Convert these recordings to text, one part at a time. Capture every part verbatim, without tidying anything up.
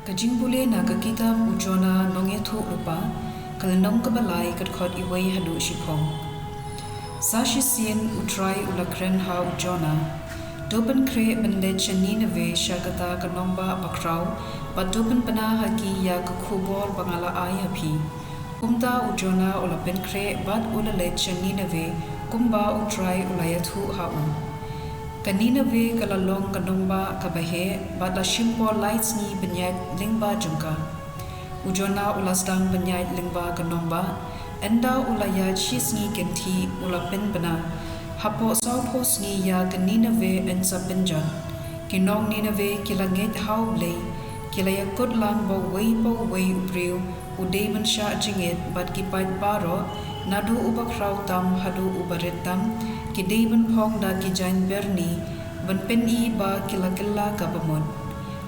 Ka jingpule na ka kitab u Jonah Nongïathuhlypa, ka lynnong kaba lai, ka dkhot wei haduh shiphew. Sa shisien U Trai u la kren ha u Jonah, to pynkhreh ban leit sha Nineveh, sha kata ka nongbah bakhraw, bad to pynbna ha ki ïa ka khubor ba nga la ai ha phi. Kumta u Jonah u la pynkhreh bad u la leit sha Nineveh, kumba U Trai u la ïathuh ha u. Ka Nineveh ka la long ka nongbah kaba heh, bad la shim por lai sngi ban ïaid lyngba jong ka. U Jonah u la sdang ban ïaid lyngba ka nongbah, ynda u la ïaid shi sngi kynthih u la pynbna. Hapoh sawphew sngi ïa ka Nineveh yn sa pynjot. Ki nong Nineveh ki la ngeit ha U Blei, ki la ïakut lang ba uwei pa uwei u briew u dei ban shah jingit, bad ki paid baroh, naduh u bakhraw tam haduh u barit tam, ki dei ban phong da ki jaiñ byrni, ban pyni ba ki la kylla ka bamut.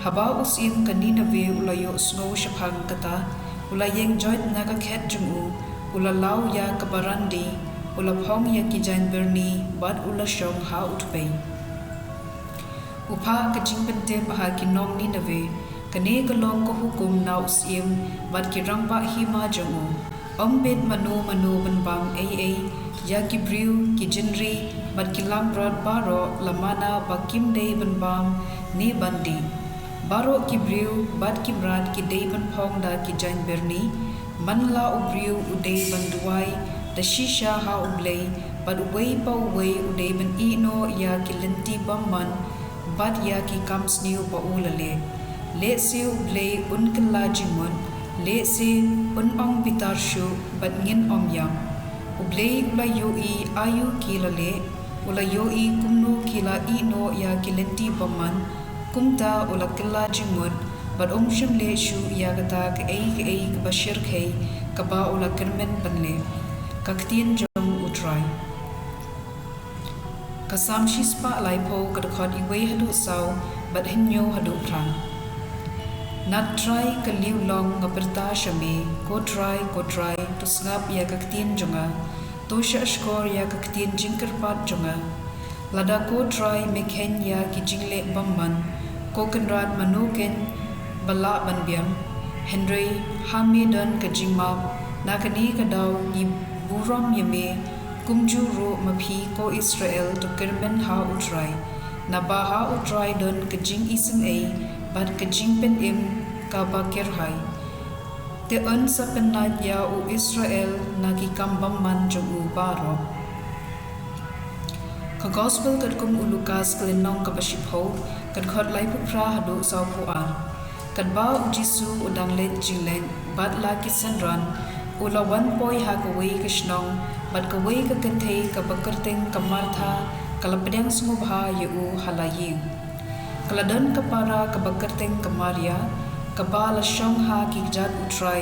Haba u syiem ka Nineveh u la ïohsngew shaphang kata, u la ïeng joit na ka khet jong u, u la law ïa ka barandi, u la phong ïa ki jaiñ byrni, bad u la shong ha u tpei. U phah ka jingpyntip ha ki nong Nineveh. Kane ka long ka hukum na u syiem bad ki rangbah hima jong u: Ym bit mano mano ban bam ei ei ïa ki briew, ki jingri bad ki langbrot baroh, la mana ba kim dei ban bam ne ban dih. Baroh ki briew bad ki mrad ki dei ban phong da ki jaiñ byrni. Man la u briew u dei ban duwai da shisha ha U Blei, bad uwei pa uwei u dei ban ïeh noh ïa ki lynti bymman bad ïa ki kam sniew ba u la leh. Lehse U Blei un kylla jingmut, lehse un ong bitar shuh bad ngin ym ïap. U Blei u la ïohi aïu ki la leh, u la ïohi kumno ki la ïeh noh ïa ki lynti bymman, kumta u la kylla jingmut, bad um shym leh shuh ïa kata kaei kaei kaba shyrkhei kaba u la kyrmen ban leh. Ka ktien jong U Trai. Ka Salm shispah laiphew, ka dkhot wei haduh saw, bad hynñiew haduh phra. Nat Trai, ka liewlong nga pyrta sha me, ko Trai, ko Trai, to sngap ïa ka ktien jong nga, to shahshkor ïa ka ktien jingkyrpad jong nga. Lada ko Trai me kheiñ ïa ki jingleh bymman, ko Kynrad mano keiñ ba lah ban biang? Hynrei ha me don ka jingmap, na kane ka daw ngi burom ïa me. Kumjuh ruh ma phi ko Israel, to kyrmen ha U Trai. Naba ha U Trai don ka jingisynei bad ka jingpynim kaba kyrhai. Te un sa pynnait ïa u Israel na ki kam bymman jong u baroh. Ka Gospel katkum u Lukas, ka lynnong kaba shiphew, ka dkhot laiphew phra haduh sawphew ar. Katba u Jisu u dang leit jingleit bad la ki synran, u la wan poi ha kawei ka shnong, bad kawei ka kynthei kaba kyrteng ka Martha ka la pdiang sngewbha ïa u ha la ïing. Ka la don ka para kaba kyrteng ka Maria, kaba la shong ha ki kjat U Trai,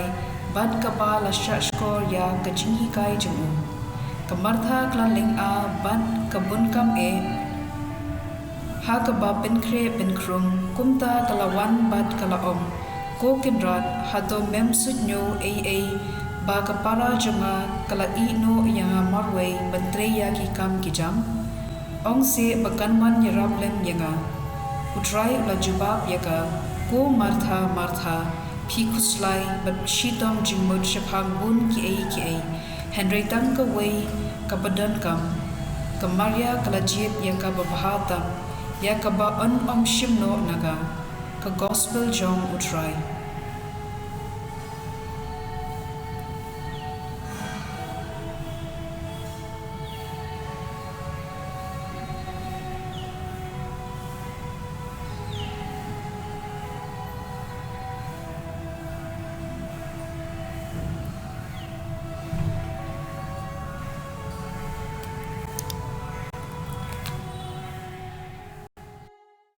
bad kaba la shahshkor ïa ka jinghikai jong u. Ka Martha ka la lynga bad ka bun kam eh, ha kaba pynkhreh pynkhrum, kumta ka la wan bad ka la ong, ko Kynrad, hato mem suidñiew ei ei ba ka para jong nga ka la ïeh noh ïa nga marwei ban trei ïa ki kam ki jam? Ong seh ba kan wan ïarap lem ïa nga. U Trai u la jubab ïa ka, ko Martha, Martha, phi khuslai bad shitom jingmut shaphang bun kiei kiei. Hynrei tang kawei kaba donkam. Ka Maria ka la jied ïa kaba bha tam, ïa kaba yn ym shim noh na ka. Ka Gospel jong U Trai.